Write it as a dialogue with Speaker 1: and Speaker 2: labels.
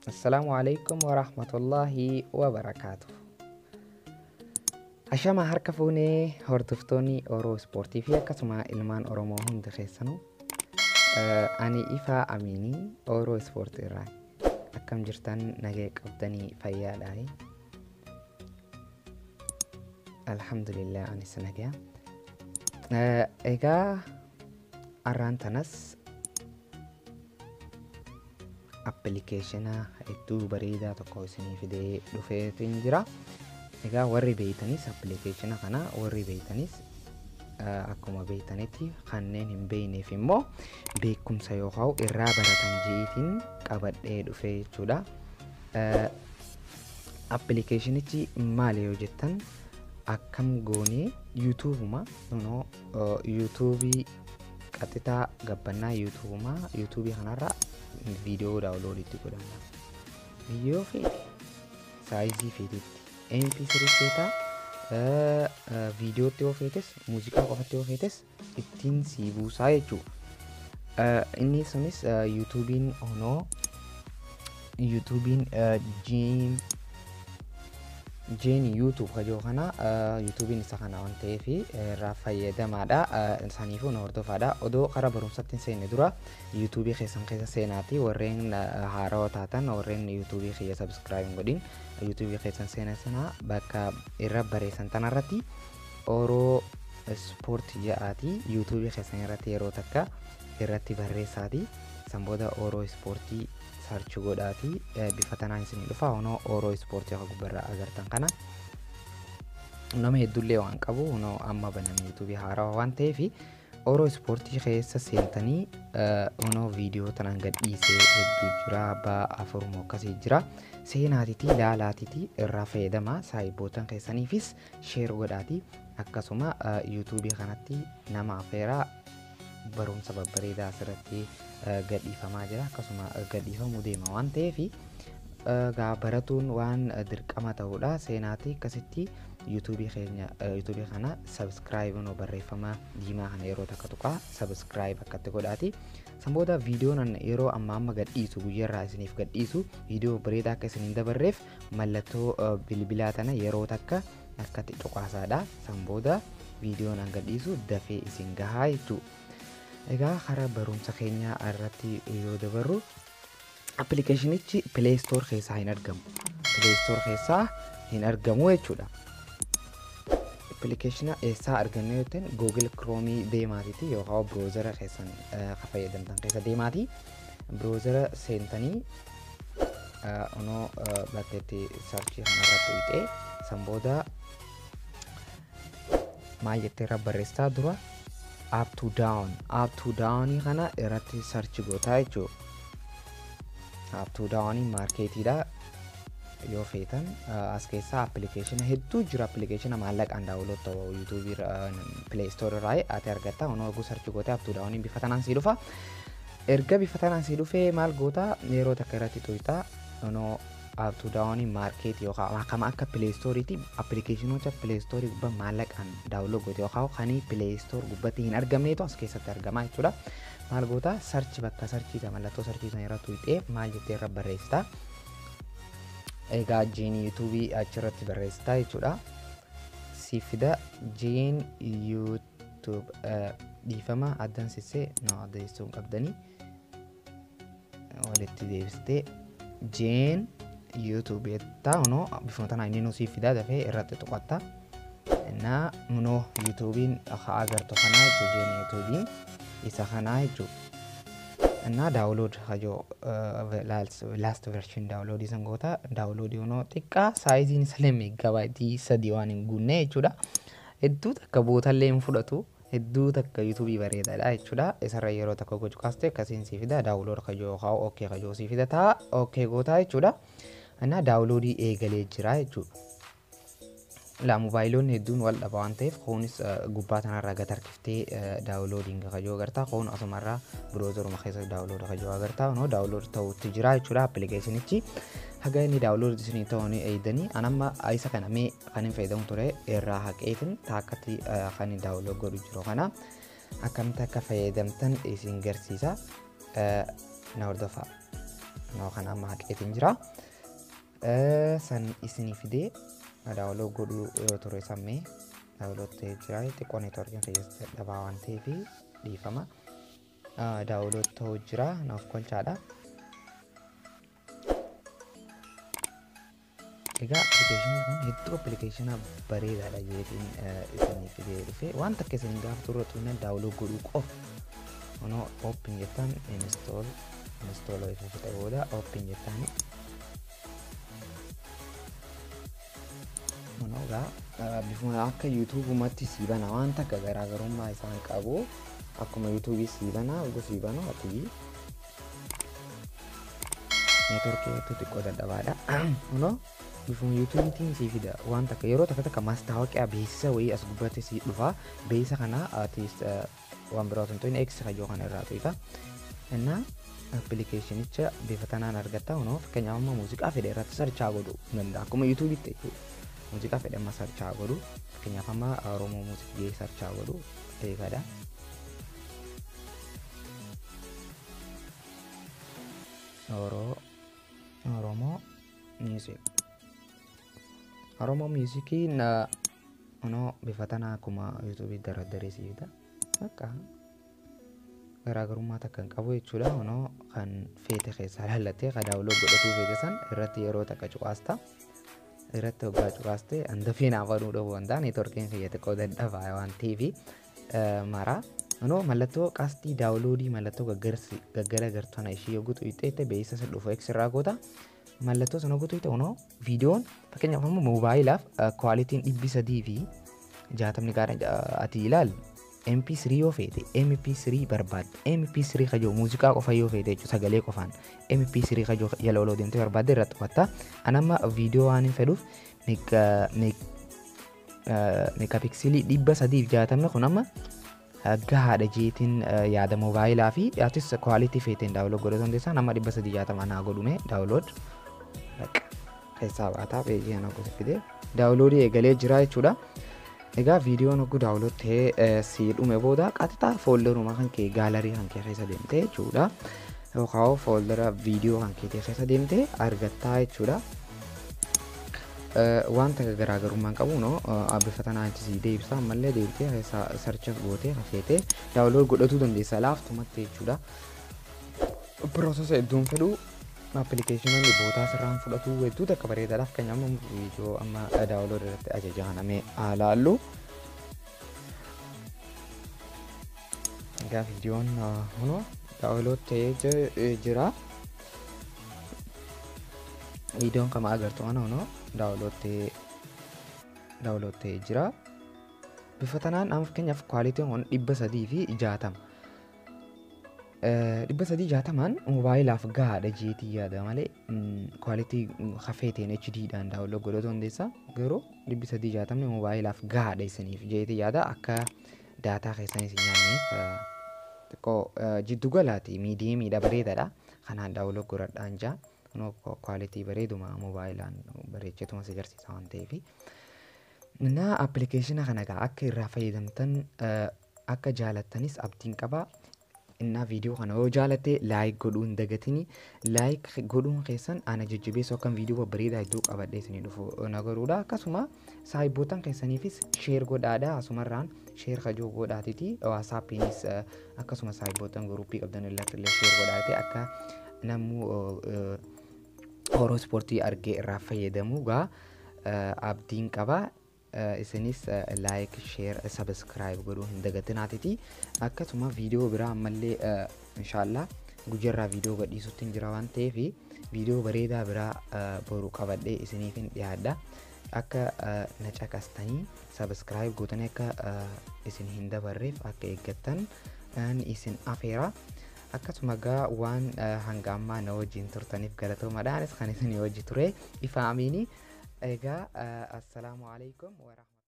Speaker 1: Assalaamu alaikum warahmatullaahi wabarakaatuh. Ashama harka fuunee hordoftoonni Oroo Ispoortii fi akkasuma ilmaan Oromoo hundi keessanuu, ani Ifaa Amiinii Oroo Ispoortii irraa. Akkam jirtan? Nagee qabdanii? Fayyaadhaa? Alhamdulillah, anis nagaya. Egaa arraan tanas appilikeeshina hedduu bareedaa tokko isinii fidee dhufeetiin jira. Egaa warri beeytanis appilikeeshina kana, warri beeytanis akkuma beeytanitti, kanneen hin beeyneef immoo beekumsa yookaan irraa baratan ji'iitiin qabadhee dhufee jechuudha. Appilikeeshinichi maali yoo jettan, akkam goonee yuutuubuma yuutuubii qaxitaa gabbannaa yuutuubumaa yuutuubii kanarra viidiyoo download itti godhanna. Viidiyoo feete, saayizii feetetti, MP3 feetaa, viidiyootti yoo feetes, muuziqaa qofatti yoo feetes ittiin sii buusaa jechuudha. Inni sunis yuutuubiin honoo yuutuubiin jiim jeen YouTube kajoo kana, yuutuubiin isa kana waan ta'eef irraa fayyadamaadha. Saniifuu na hordofaadha. Odoo karaa barumsatti hin seenne dura yuutuubii keessan keessa seenaati, warreen haarawaa taatan, warreen yuutuubii kiyya subscribe hin godhin, yuutuubii keessan seena sana bakka irra barreessan tanarratti Oroo Ispoortii jedhaati yuutuubii keessan irratti yeroo takka irratti barreessaati. San booda Oroo Ispoortii search godhaati, bifa tanaan isin dhufa. Honoo Oroo Ispoortii akka gubbarraa agartan kana nama hedduullee waan qabu, honoo amma baname yuutuubii haarawaa waan ta'eef, Oroo Ispoortii keessa seentanii honoo viidiyoo tanaan gad dhiisee hedduu jira, abbaa afur moo akkasii jira, seenaatiiti laalaatiiti irraa fayyadamaa. Saayibootan keessaniifis share godhaati, akkasuma yuutuubii kanatti nama afeeraa. Barumsa babbareedaa asirratti gadhiifamaa jira, akkasuma gadhiifamuu deema waan ta'eef, gaa baratuun waan dirqama ta'uudha. Seenaatii akkasitti yuutuubii keenya, yuutuubii kana subscribe noo barreeffama diimaa kana yeroo takka tuqaa subscribe akkatti godhaati. San booda viidiyoon yeroo amma amma gadhiisu, guyyaarraa isiniif gadhiisu, viidiyoo bareedaa akka isin hin dabarreef mallattoo bilbilaa tana yeroo takka akkatti tuqaasaadha. San booda viidiyoon an gadhiisu dafee isin gahaa jechuudha. Egaa karaa barumsa keenyaa irratti yoo dabarru, appilikeeshinichi Play Store keessaa hin argamu. Play Store keessaa hin argamu jechuudha. Appilikeeshina eessaa arganne yoo ta'an, Google Chrome deemaatiiti yookaan browser keessan ka fayyadamtan keessa deemaati. Browser seentanii onoo bakka itti search kanarratti hiixee, san booda maal jettee irra barreessitaa? Dura Uptodown kana irratti search gootaa jechuudha. Uptodown maarkeetiidha. Yoo feetan as keessaa appilikeeshina hedduu jira, appilikeeshina maallaqaan download ta'u yuutuubii, Play Store irraa ati argatta. Onoo oguu search gootee Uptodown bifa tanaan sii dhufa. Erga bifa tanaan sii dhufee maal goota? Yeroo takka irratti tuyxaa. Onoo Uptodown market yookaan akkama akka Play Storeiiti, appilikeeshinoota Play Store gubbaa maallaqaan download goote yookaan kan Play Store gubbatti hin argamneetu as keessatti argama jechuudha. Maal goota? Search, bakka search, mallattoo search sana irratti tuyxee maal jettee irra barreessita? Egaa jeen yuutuubii achirratti barreessitaa jechuudha. Si fida jeen YouTube. Dhiifama, addan sissee no adda jechuun qabdanii walitti deebistee jeen YouTube jettaa. Unoo bifuma tanaa inni nu siif fidaa, dafee irratti tuqatta. Innaa unoo yuutuubiin akka agartu kanaa jechuudha, jeen yuutuubiin isa kanaa jechuudha. Innaa download hajoo last version download isan goota. Download unoo xiqqaa, saayiziin isalee meeggabaayitii 3 waan hin guunne jechuudha. Hedduu takka bootallee hin fudhatu. Hedduu takka yuutuubii bareedaadha jechuudha. Isarra yeroo takka gochuu kaaste akkasiin sii fida. Download kajoo yookaan okay kajoo sii fida ta'a, okay gootaa jechuudha. Innaa downloadii eegalee jira jechuudha. La moobaayilonni hedduun wal dhaba waan ta'eef, kunis gubbaa tanarraa gad harkiftee downloadiin kajoo agartaa, kun asumarraa browseruma keessa download kajoo agartaa. Kunoo download ta'utti jira jechuudha appilikeeshinichi. Haga inni download isinii ta'uu ni eeydanii. Anamma isa kana mee kan hin fayyadamu ture irraa haqeetin taakkatti kan inni download godhu jiru kana akkamitti akka fayyadamtan isin garsiisa, na hordofaa. Kunoo kana amma haqeetiin jira. San isinii fidee download godhuu ture sammee download ta'ee jira. Xiqqoo neetwoorkiin keessa dadhabaa waan ta'eef dhiifama. Download ta'uu jira naaf kolchaadha. Egaa appilikeeshiniin kun hedduu appilikeeshina bareedaadha jeetiin isinii fidee dhufe. Waan takka isin gaafa turre xumina download godhuu qofa. Kunoo open jettaan install install ifa fixe booda open jettaan. Kunoo egaa bifuma akka yuutuubumatti sii bana waan takka garaagarummaa isaan qabu. Akkuma yuutuubii sii bana oguu sii banu ati neetworkii hedduu xiqqoo dadhabaadha. Kunoo bifuma yuutuubiitiin sii fida waan takka yeroo takka takka maastaawoqiyaa beeksisa wayii as gubbaatti sii dhufa. Beeksisa kana ati waan biraa osoo hin ta'in X kayyoo kana irraa tuqxa. Innaa appilikeeshinicha bifa tanaan argatta. Kunoo fakkeenyaaf amma muuziqaa fedhe irratti sarchaa godhuu danda'a. Akkuma yuutuubiitti jechuudha. Muuziqaa fedhe amma sarchaa godhu. Fakkeenyaaf amma Oromoo muuziqii sarchaa godhu beekadha. Oromoo Music. Oromoo Musikiin kunoo bifa tanaa akkuma yuutuubii dardaree sii fida. Bakka garaagarummaa takka hin qabu jechuudha. Kunoo kan feete keessaa laallattee kan download godhatuu feete san irratti yeroo takka cuqaasta. Irratti hoggaa cuqaaste handafee naaf aduu dhabuu danda'a. Neetworkiin kiyya xiqqoo dadhabaa waan ta'eef mara. Kunoo mallattoo qasxii daawunloodii mallattoo gaggara gartana ishii yogguu tuqxeette beeksisa isa dhufu X irraa goota. Mallattoo sana yogguu tuqxe kunoo viidiyoon fakkeenyaaf amma moobaayilaaf kwaalitiin 360 gaara ati ilaal. MP3 yoo feete MP3 barbaadde MP3 kajoo muuziqaa qofa yoo feete jechuudha sagalee qofaan MP3 kajoo jala oloo deemtee barbaadde irratti qofatta. An amma viidiyoo waan hin fedhuuf meegaapiiksilii 360 kun amma gahaadha jeetiin yaada moobaayilaa fi atis kwaalitii feeteen download godhuu dandeessa. Nama 360 naa godhume download keessaa baataa peejii kana gosa fide daawunloodii eegalee jira jechuudha. Egaa viidiyoon hogguu download ta'ee sii dhume booda qaxxaa foolderuma kan kee gaalarii kan kee keessa deemtee jechuudha. Yookaan fooldera viidiyoo kan keetii keessa deemtee argattaa jechuudha. Waan takka garaagarummaa hin qabu no bifa tanaan achi sii deebisa ammallee deebitee keessa sarcha gootee hafeetee download godhatuu dandeessa laaftumatti jechuudha. Piroosesa hedduun fedhu appilikeeshinoonni bootaa sirraan fudhatu hedduu takka bareedaadha. Fakkeenyaaf amma viidiyoo amma download irratti ajajaanamee haa laallu. Egaa viidiyoon kunoo download ta'ee jira. Viidiyoon kama agartu kana kunoo download ta'ee jira. Bifa tanaan amma fakkeenyaaf kwaalitiin kun 360. 360 moobaayilaaf gahaadha jeetii yaada malee kwaalitii hafeeteen HD dhaan download godhuu dandeessa. Garuu 360 moobaayilaaf gahaadha isiniif jeetii yaada akka daataa keessan isin nyaanneef xiqqoo jiddu galaati miidiyeemiidha bareedaadha. Kanaan download godhadhaan jaa. Kunoo kwaalitii bareeduma moobaayilaan bareechetuma si agarsiisa waan ta'eef. Innaa appilikeeshina kana egaa akka irraa fayyadamtan akka jaalattanis abdiin qaba. Innaa viidiyoo kana yoo jaalatte like godhuu hin dagatini. Like godhuun keessan ana jajjabeessuu akkan viidiyoo babbareedaa hedduu qabadhee isinii dhufu na godhuudha. Akkasuma saayibootan keessaniifis share godhaadha. Asumarraan share kajoo godhaatiti. Waasaappiinis akkasuma saayibootan guruppii qabdan irratti illee share godhaate akka namuu Horoo Ispoortii argee irraa fayyadamu gaa abdiin qaba. Isinis like, share, subscribe godhuu hin dagatinaatiti. Akkasuma viidiyoo biraa ammallee inshaallah guyyaarraa viidiyoo gadhiisutti hin jira waan ta'eef viidiyoo bareedaa biraa boru qabadhee isiniif hin dhiyaadha. Akka na caqastanii subscribe gootanii akka isin hin dabarreef akka eeggattan isin afeera. Akkasuma gaa waan hanga ammaa na wajjin turtaniif galatoomaadha. Anis kan isin wajji ture Ifa Amiini. Egaa assalaamu alaikum warahmatullahi.